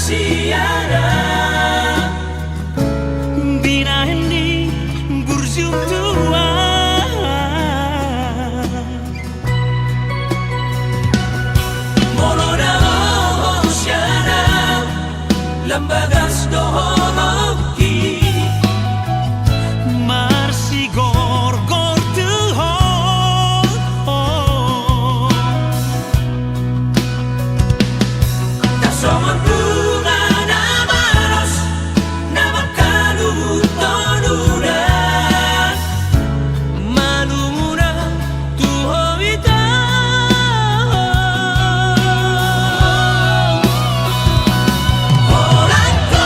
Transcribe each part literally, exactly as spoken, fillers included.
siana, binahen ni burju tua. Molo na ho siana, lam bagas do holongki, marsigorgor tu ho. Tarsongon bunga na malos, na mangkaluhon tonduna, malumuna tu ho ita. Holan ho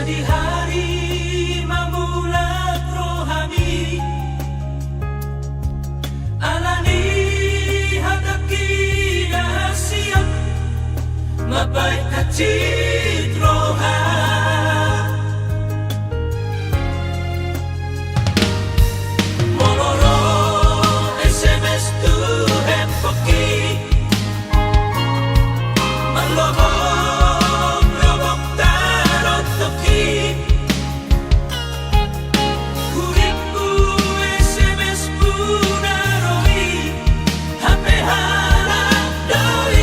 Di hari ma mulak rohami, alani hatangki na hasian, mambahen hansit roha. Molo ro S M S tu handphoneki, marlobok-lobok tarotoki. Huripku, S M S-mu na ro i, hape halak do i.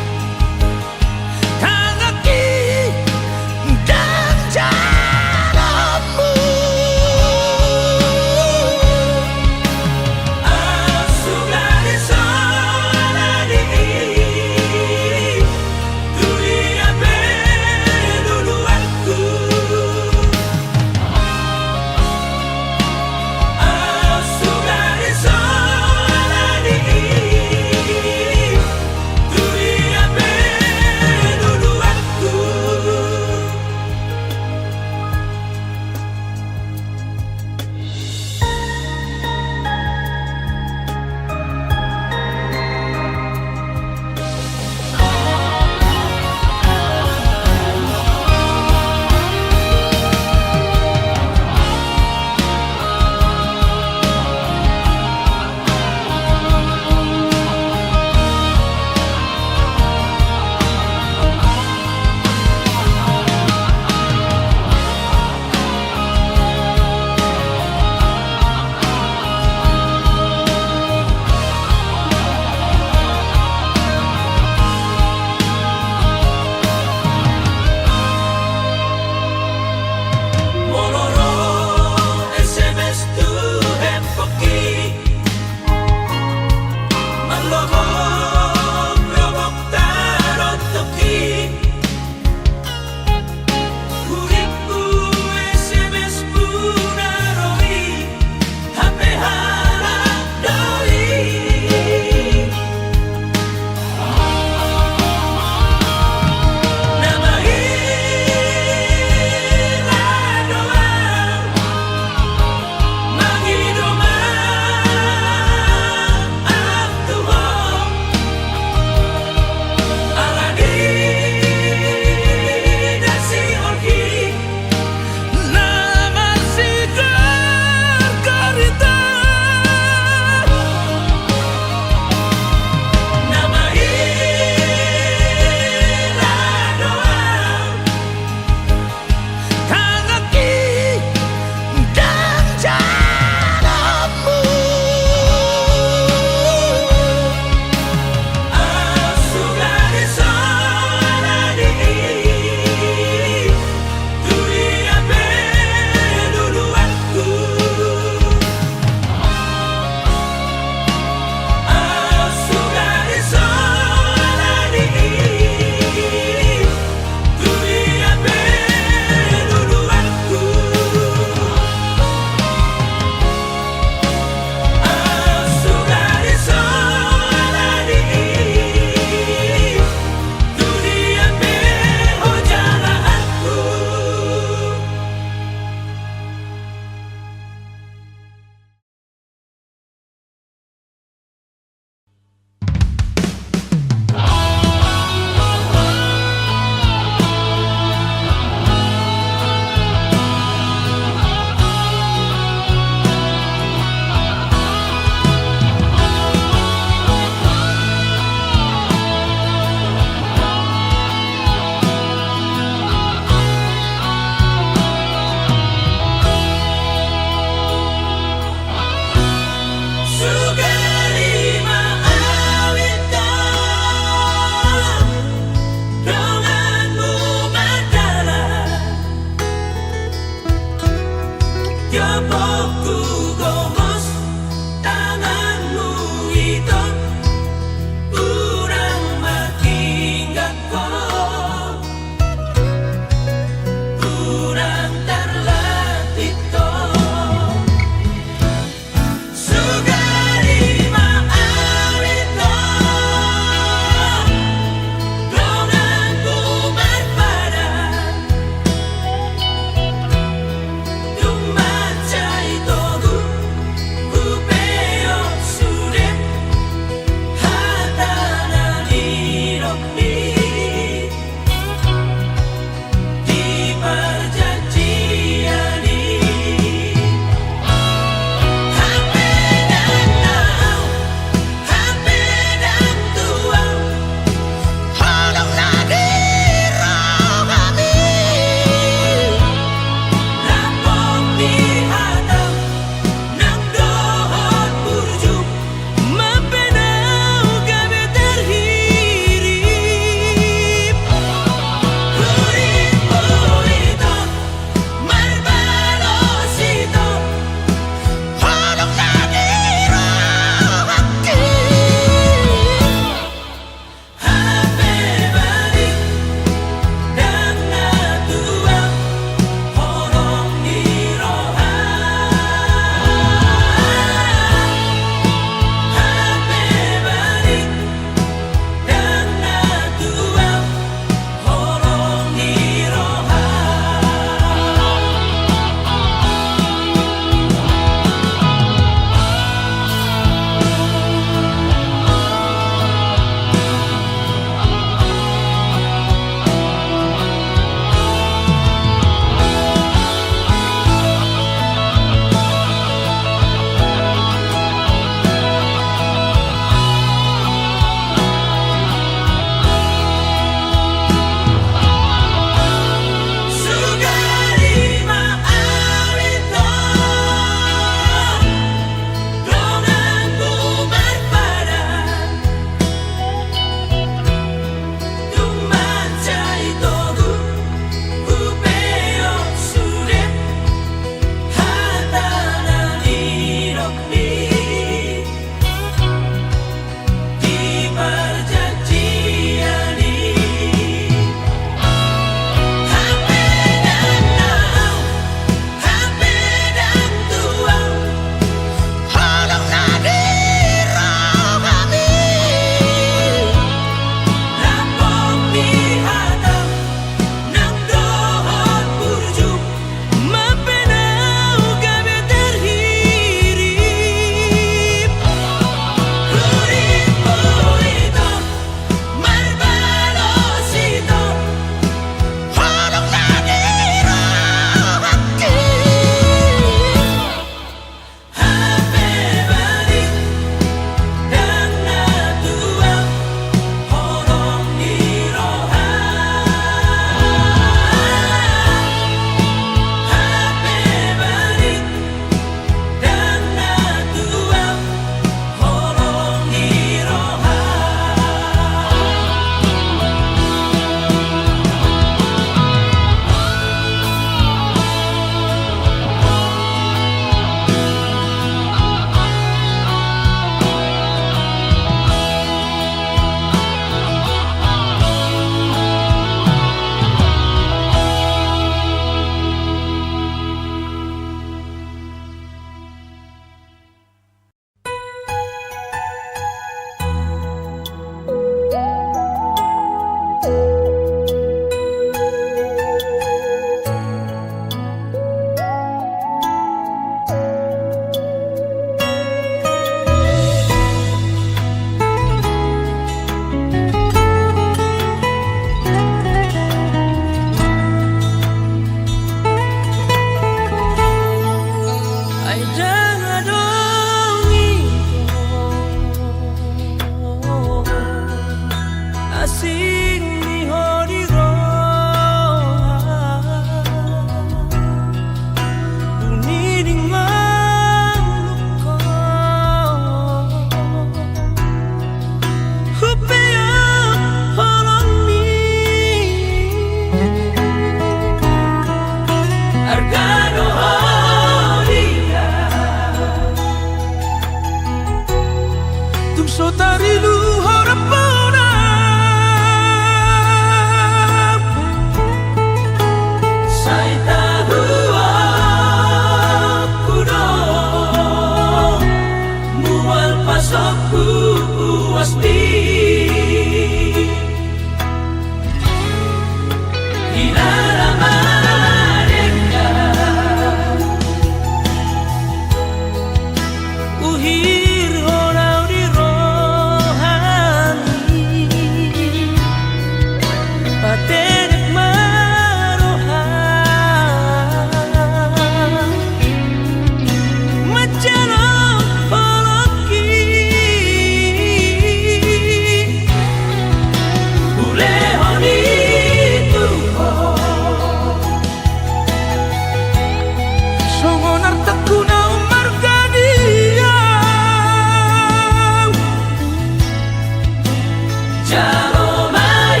Jalo ma i,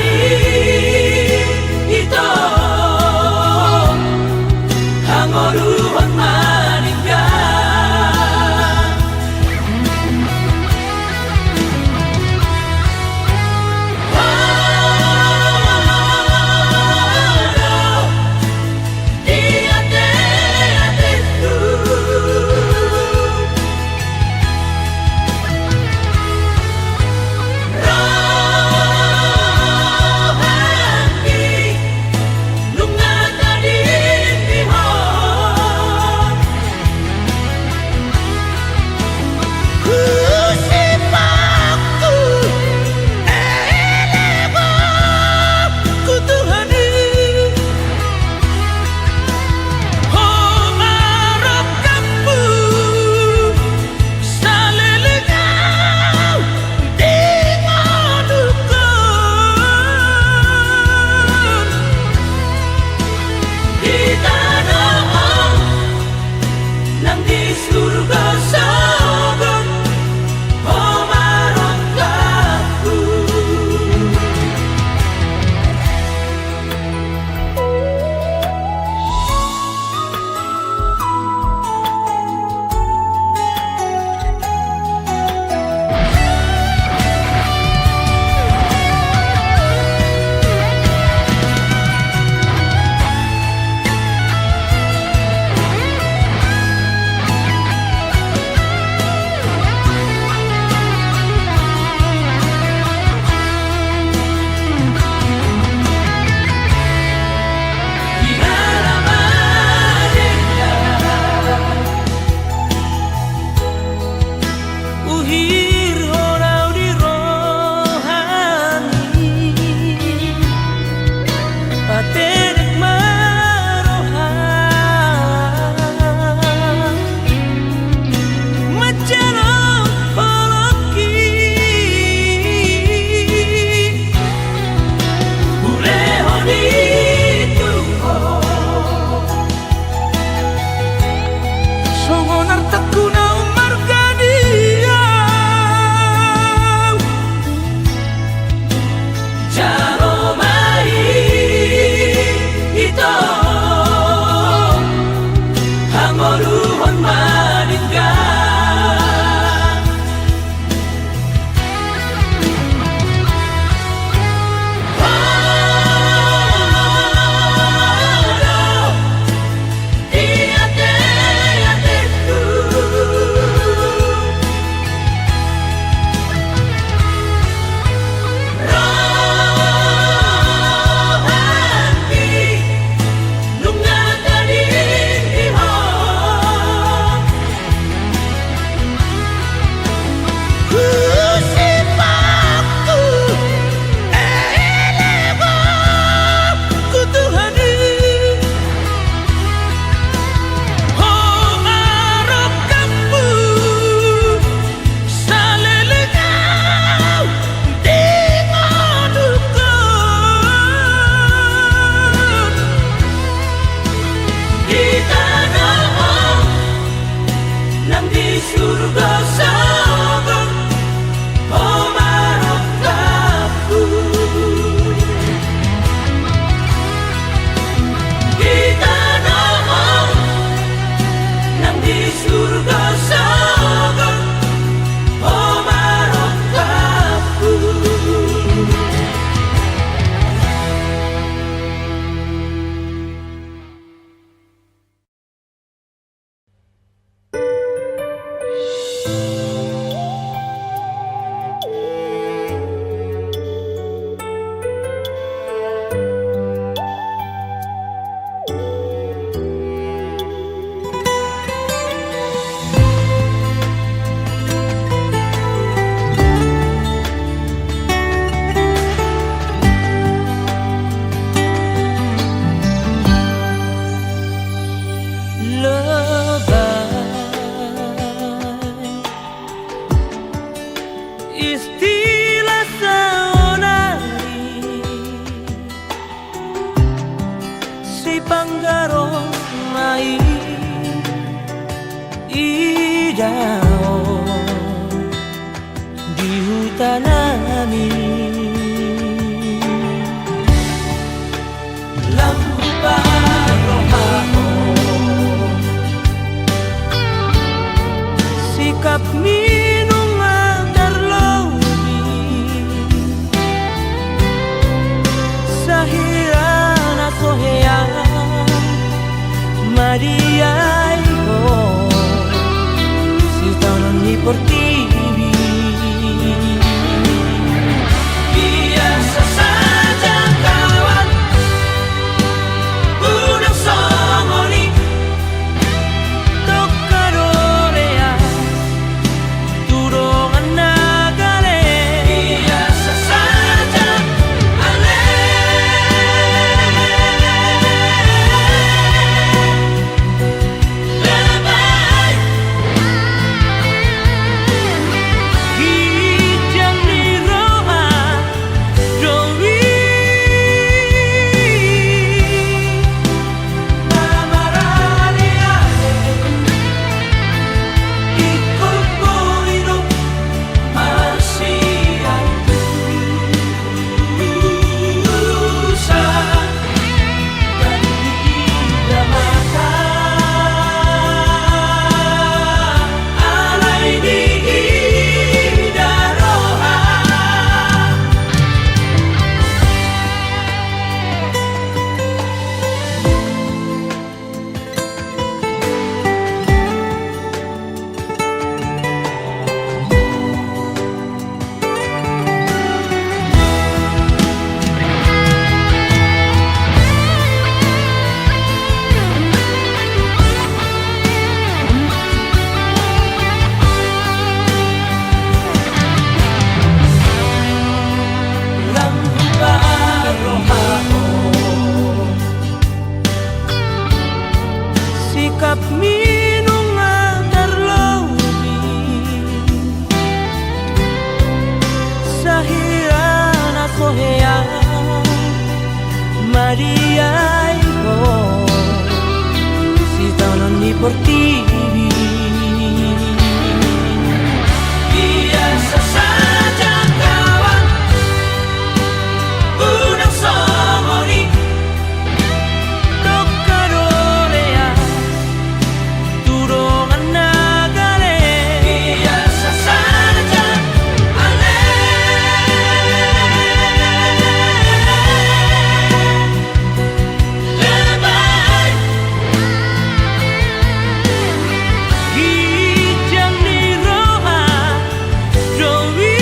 ito, hangoluhon maninggal. Nang di surgo sogot ho ma rongkapku. Uhirhon au di rohami, patenek ma roham, manjalo holongki. Hulehon i tu ho. Songon artangku na ummarga di au. Jalo ma i, ito, hangoluhon maninggal. Nang di surgo sogot ho ma rongkapku. Di tano on, nang di surgo sogot ho ma rongkapku. Loba istilah saonari, sipanggaros ma i idaon di huta nami. portibi. Biasa saja kawan, unang songon i. Tokka do leas tu dongan na gale. Biasa saja ale. Sikapmi nunga tarlobi, sai anak so hea ma di ai ho, sitaonon ni portibi. Biasa saja kawan, unang songon i. Tokka do leas tu dongan na gale. Biasa saja ale. Lebai. Ginjang ni roha do i.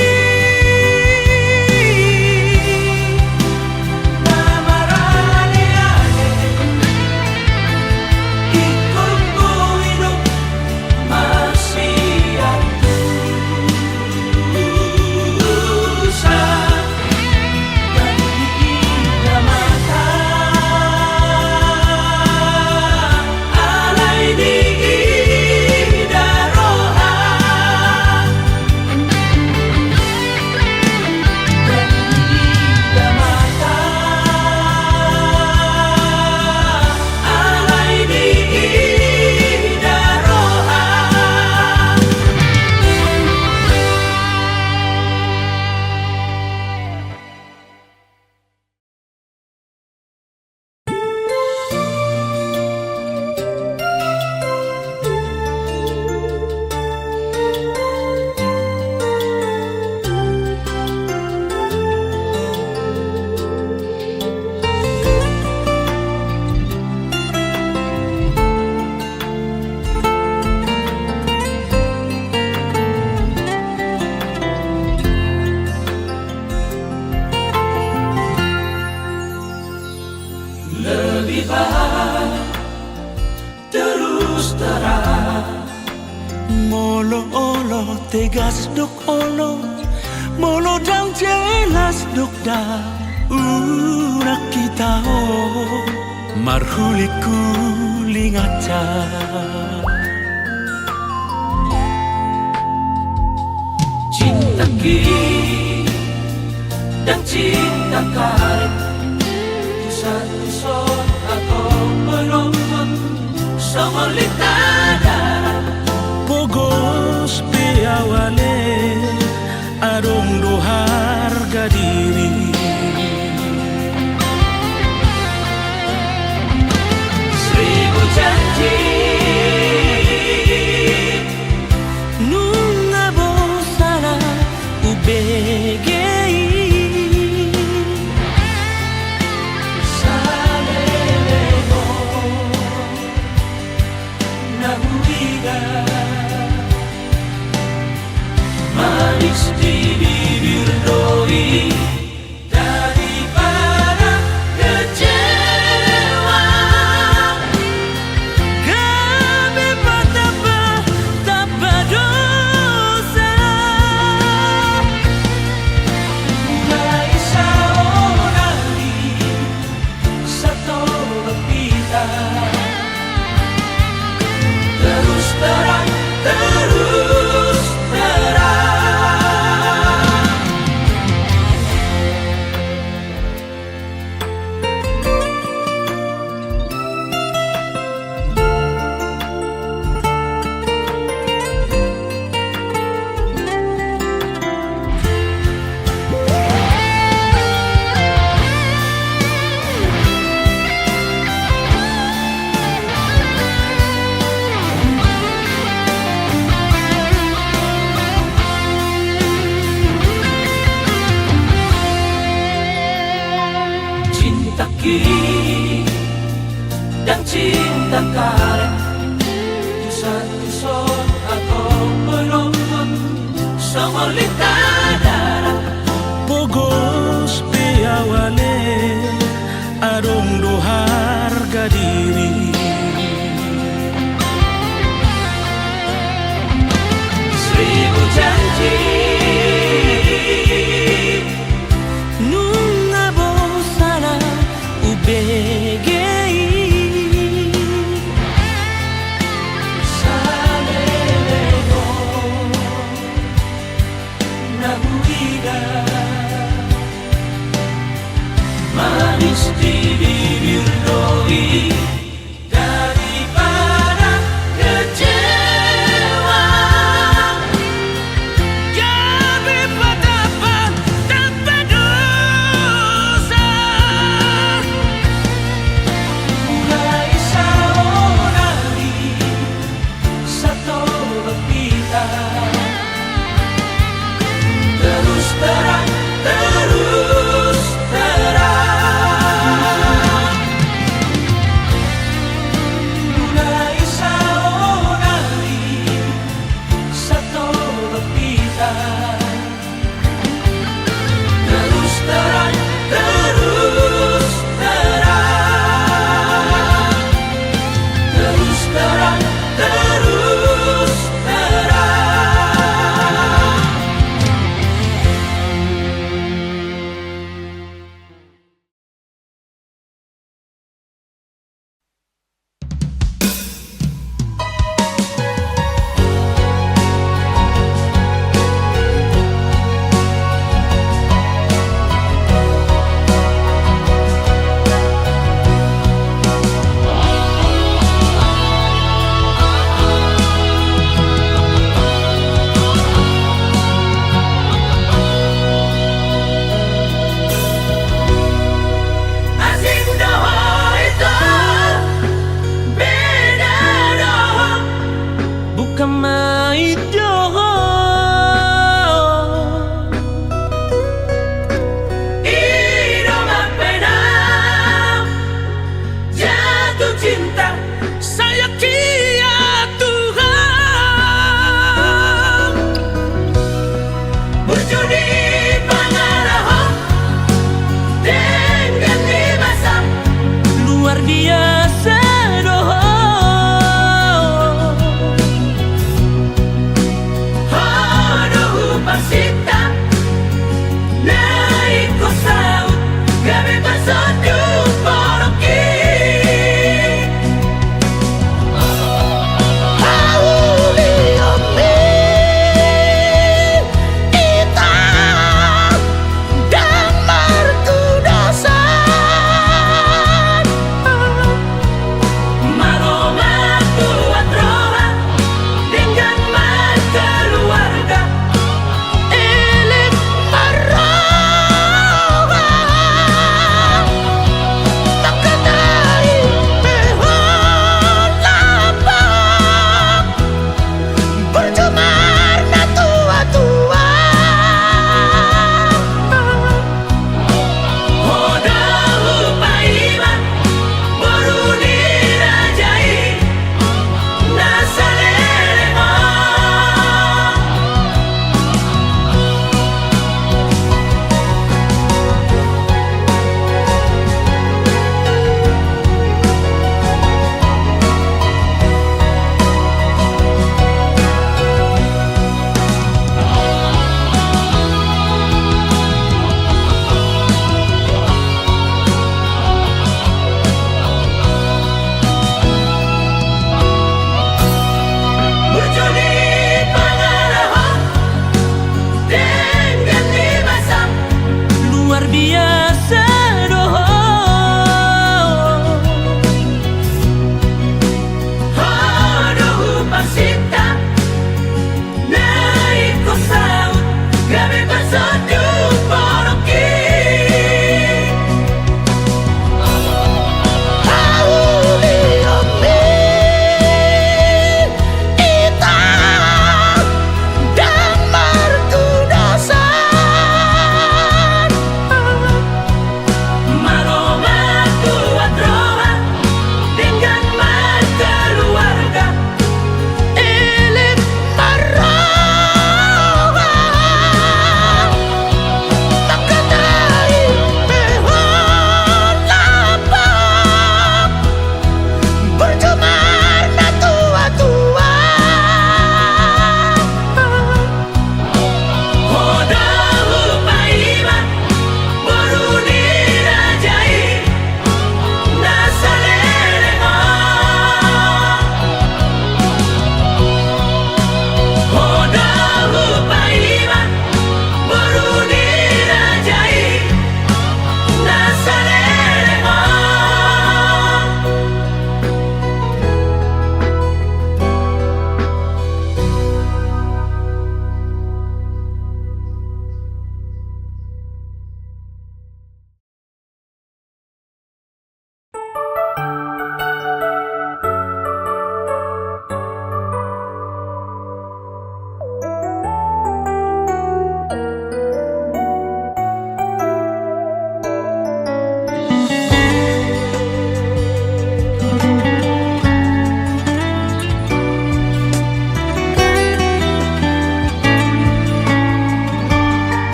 Lebih baik terus terang. Molo olo tegas dok olo, molo ndang jelas dok ndang, unang hita on marhulinghuling aja. Cinta ki dan cinta karet, tu satu sot atau penonton, songon lintah darat. Pogos pe au ale, adong do harga diri. Seribu janji. Nunga bosana ubege i. Saleleng on na huida. daripada kecewa. Gabe patapa-tapa dosa. Mulai saonari satolop hita terus terang, terus terang. Cintaki, ndang cinta karet, tu satu sot atau penonton, songon lintah darat. Pogos pe au ale, adong do harga diri. Seribu janji nunga bosana ubege i. Saleleng do na huida, manis di bibir do i. Daripada kecewa, gabe patapa-tapa dosa. Mulai saonari satolop hita terus terang, terus terang.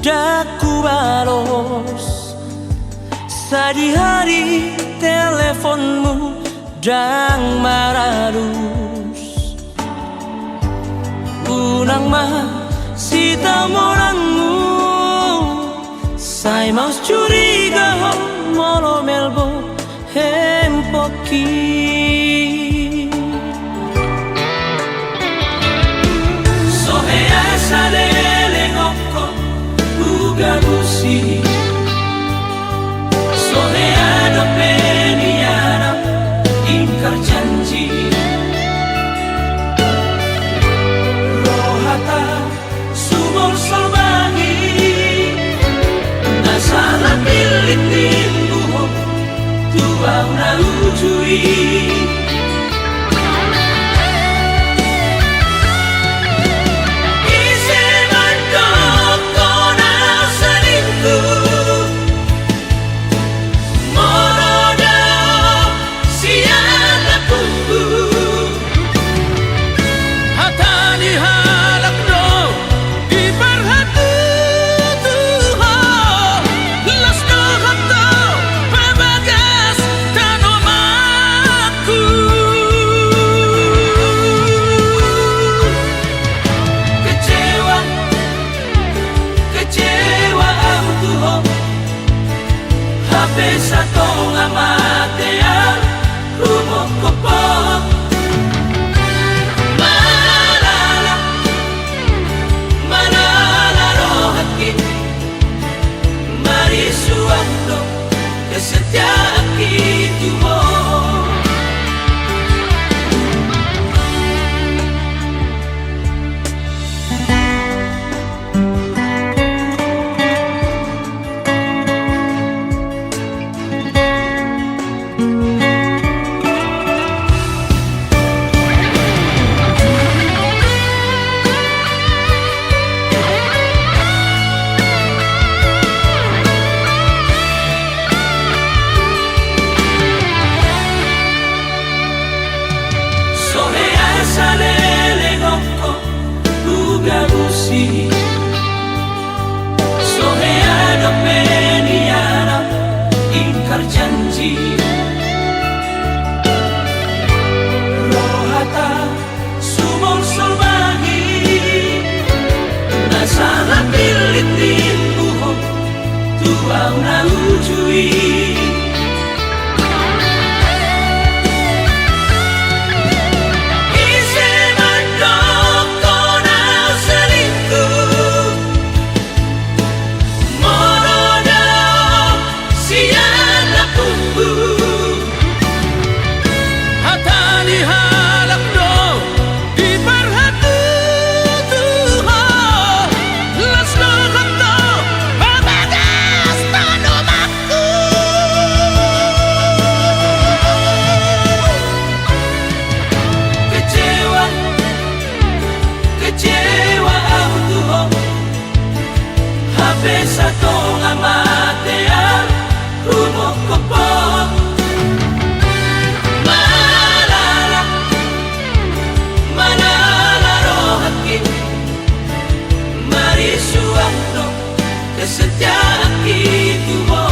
Ndang hubalos, sadihari teleponmu ndang maralus. Unang ma sitamonanmu, sai maus curiga ho molo melbo hempokki. So hea saleleng ongko hugabusi, so hea dope nian au ingkar janji. Rohata sumolsol ma i, na sala pillit nimmu ho tu au na uju i. Ise mandok hona selingkuh, molo dao sian lapungku. Hata ni halak do diparhatutuhon, las do hata pabagas tanomanku. Kecewa, kecewa au tu ho, hape satonga mate au humophop ho. Malala, malala rohangki, marisuang do kesetiaanki tu ho. So hea saleleng ongko hugabusi, so hea dope nian au ingkar janji. Rohata sumolsol ma i, na sala pillit nimmu ho tu au na uju i. Ise mandok hona selingkuh, molo dao sian lapungku. Hata ni halak do diparhatutuhon, las do hata pabagas tanomanku. Kecewa, kecewa au tu ho, hape satonga mate au humophop ho. Malala, malala rohangki, marisuang do kesetiaanki tu ho.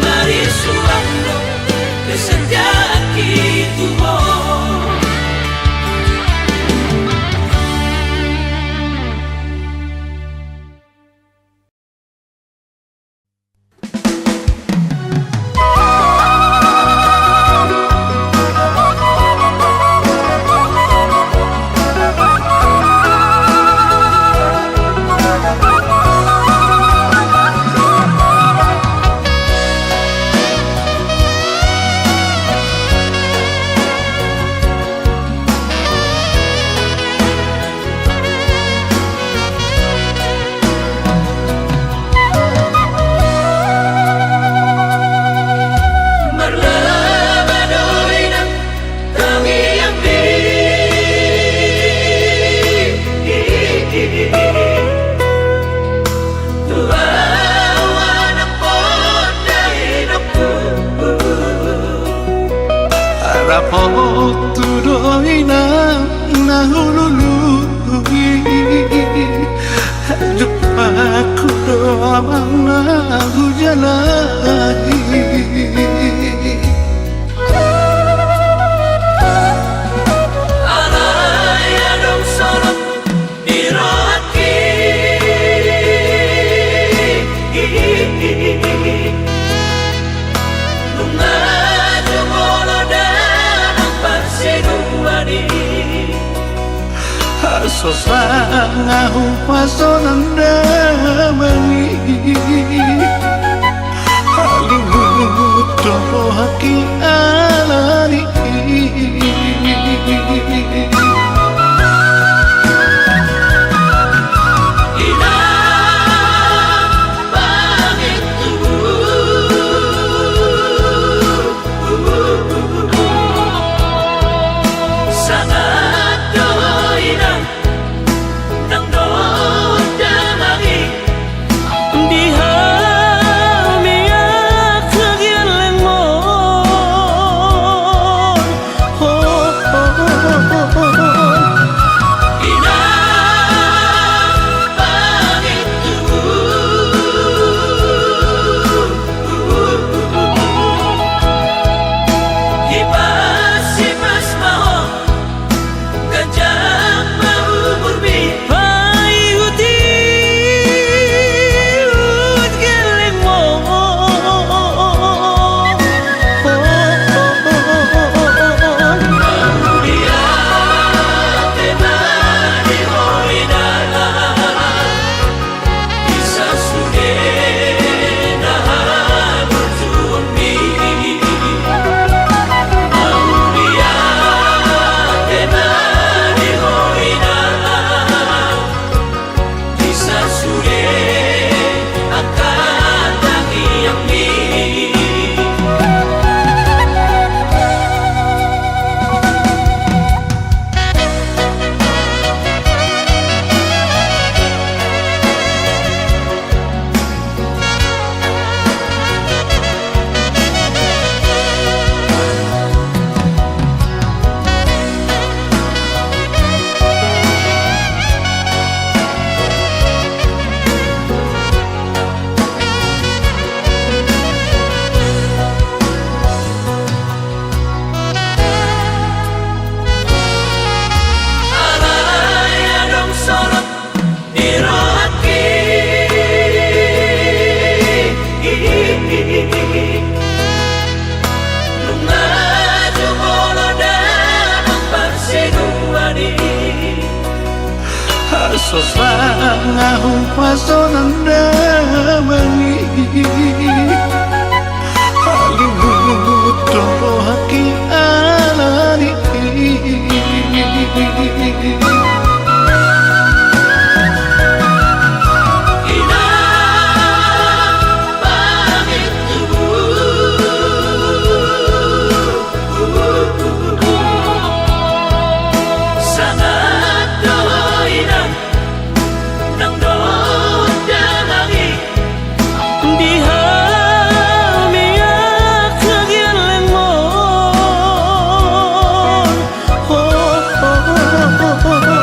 Marisuang do kesetiaanki tu ho. Marlaba do inang tangiangmi. Tu au anak poda inongku. Rap tu do inang na hulului. Jumpangku do amang na hujalani. Alai adong solot di rohangki. Nunga jumolo damang parsiduan i. Asa sanga hupasolan damang i. Halimut do rohangki alani. Inang pangintubu. Sangat do inang nang dohot damang i. Di hami angka gellengmon. Ho, ho, ho, ho, ho. Inang pangintubu. Hipas-hipas ma ho, ganjang ma umurmi. Paihut-ihut gellengmon. Mauliate ma di ho inang. Di sasude na haburjuonmi. Mauliate ma di ho inang. Di sasude angka tangiangmi. Alai adong solot di rohangki. Nunga jumolo damang parsiduan i. Asa sanga hupasolan damang i. Halimut do rohangki alani. Inang pangintubu. Sangat do inang nang dohot damang i. Di hami angka gellengmon. Ho, ho, ho, ho, ho.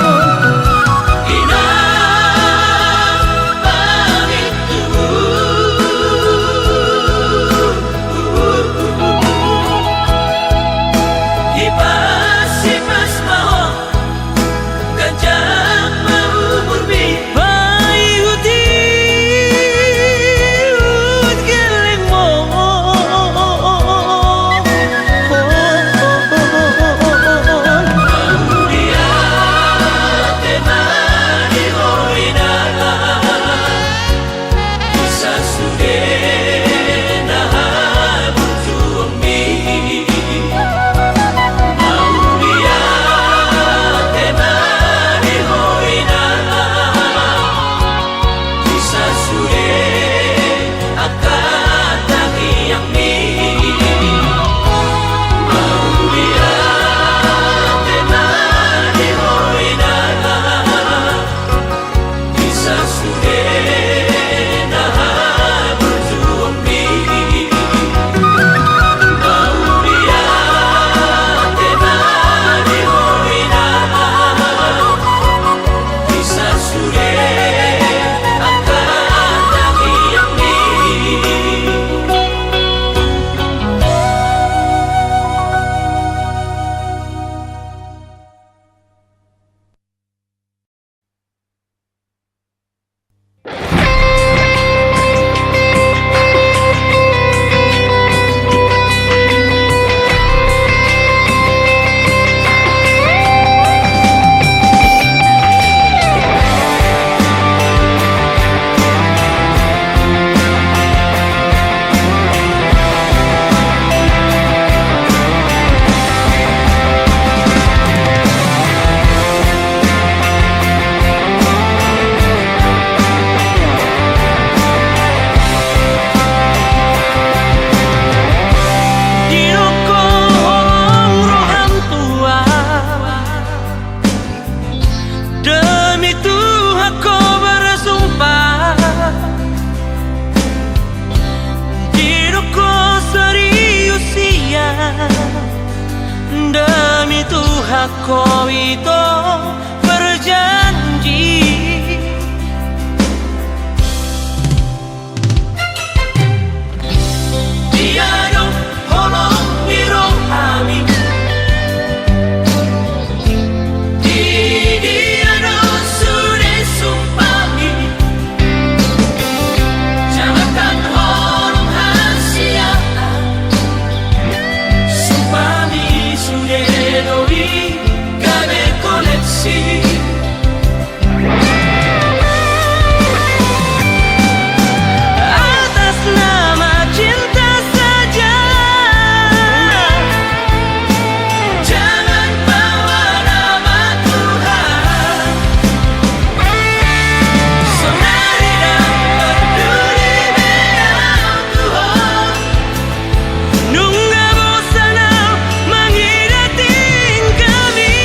Tuhan, Ho ito berjanji. Dia do holong ni rohami. Di dia do sude sumpahmi. Jabatan holong hasiaan. Sumpahmi sude do i gabe koleksi. Atas nama cinta saja. Jangan bawa nama Tuhan. Sonari dang parduli be au tu ho. Nunga bosan au mangida tingkahmi.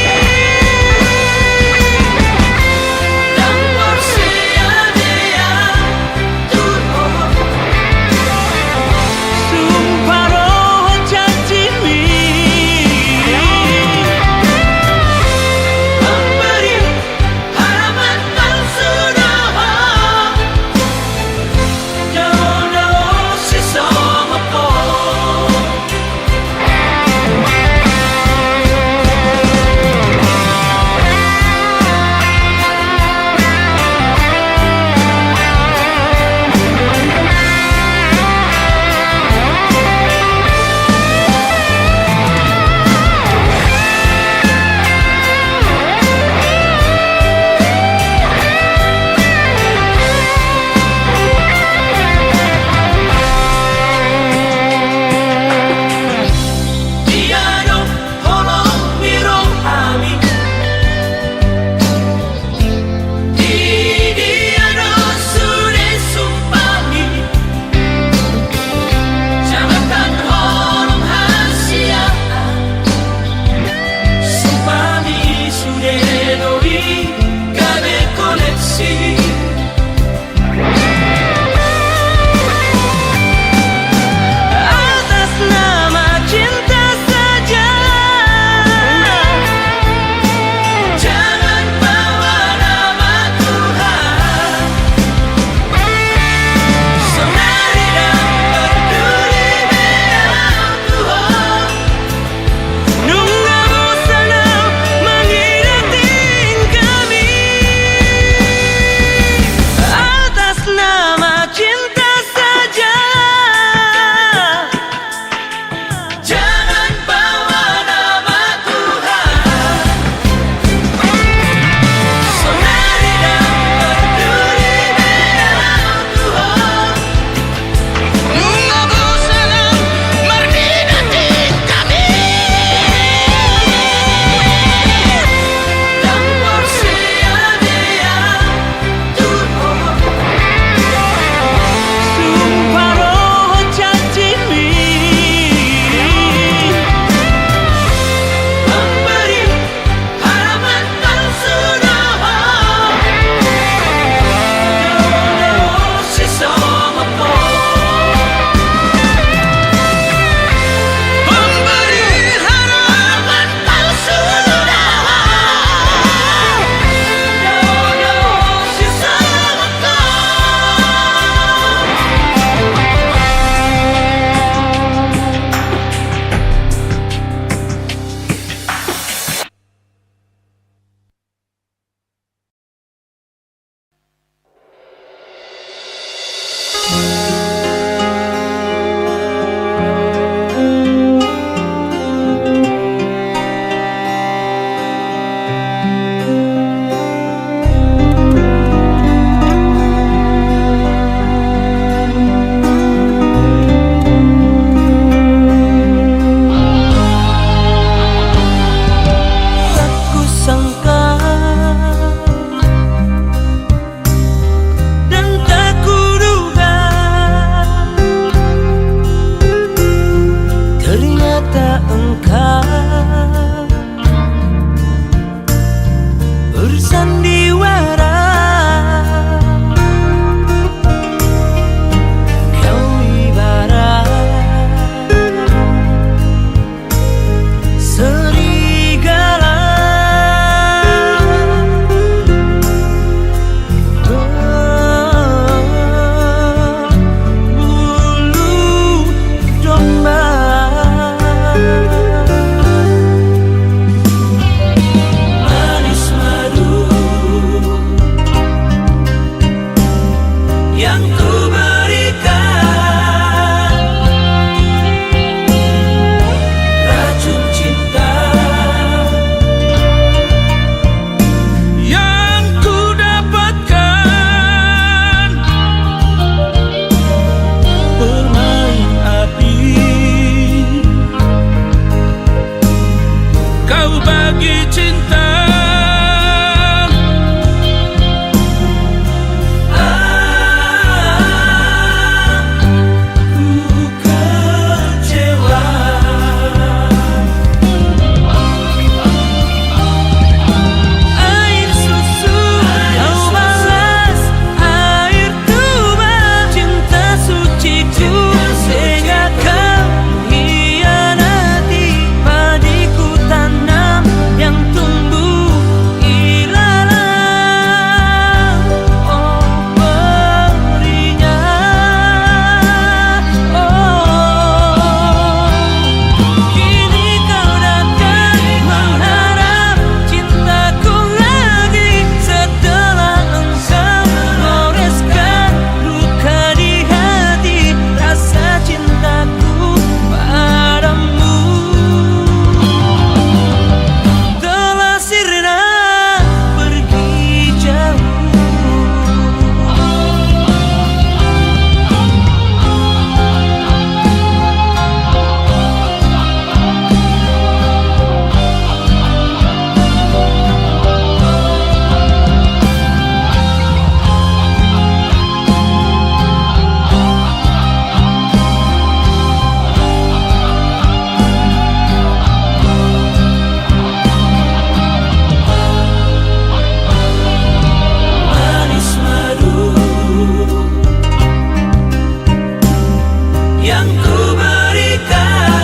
Kau bagi cinta. Aku kecewa. Air susu kau balas air tuba, cinta suciku sehingga kau hianati. Padiku tanam yang tumbuh ilalang, oh, perinya, oh. Kini kau datang mengharap cintaku lagi, setelah engkau goreskan luka di hati, rasa cintaku padamu telah sirna pergi jauh. Manis madu yang ku berikan,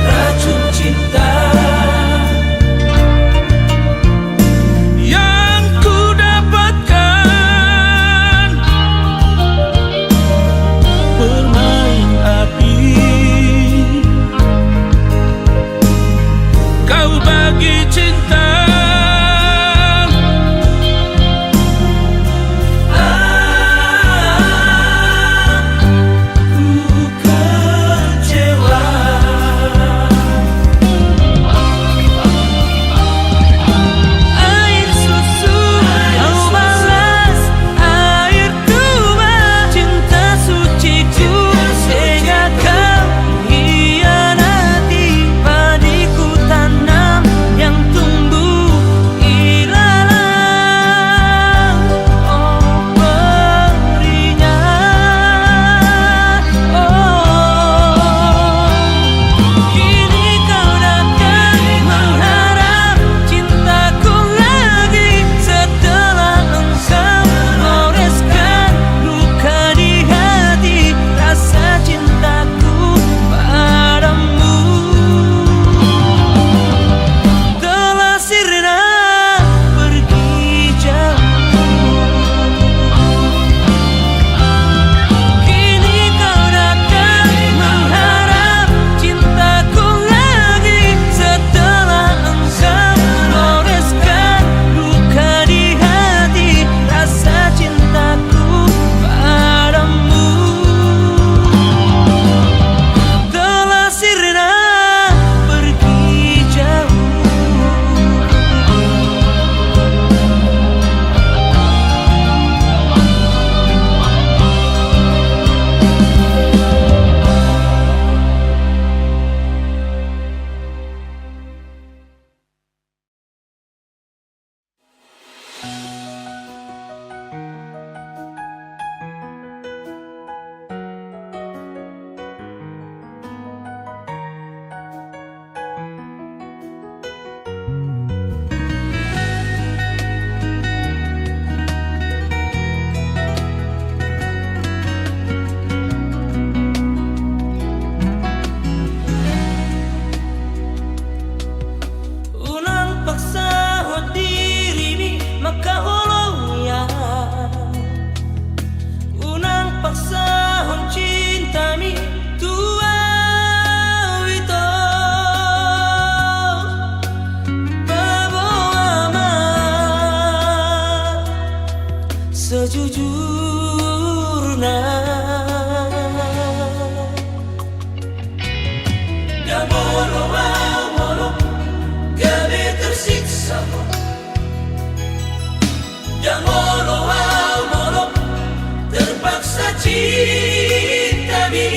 racun cinta yang ku dapatkan, permain api. Kau bagi cinta. Aku kecewa. Air susu kau balas air tuba, cinta suciku sehingga kau hianati. Padiku tanam yang tumbuh ilalang, oh, perinya, oh. Kini kau datang mengharap cintaku lagi, setelah engkau goreskan luka di hati, rasa cintaku padamu telah sirna pergi jauh. Kini kau datang mengharap cintaku lagi, setelah engkau goreskan luka di hati, rasa cintaku padamu telah sirna pergi jauh. Unang paksahon dirimi mangkaholongi au. Unang paksahon cintami tu au ito. Paboa ma sejujurna. Ndang olo au molo gabe tersiksa ho. Ndang olo au molo terpaksa cintami.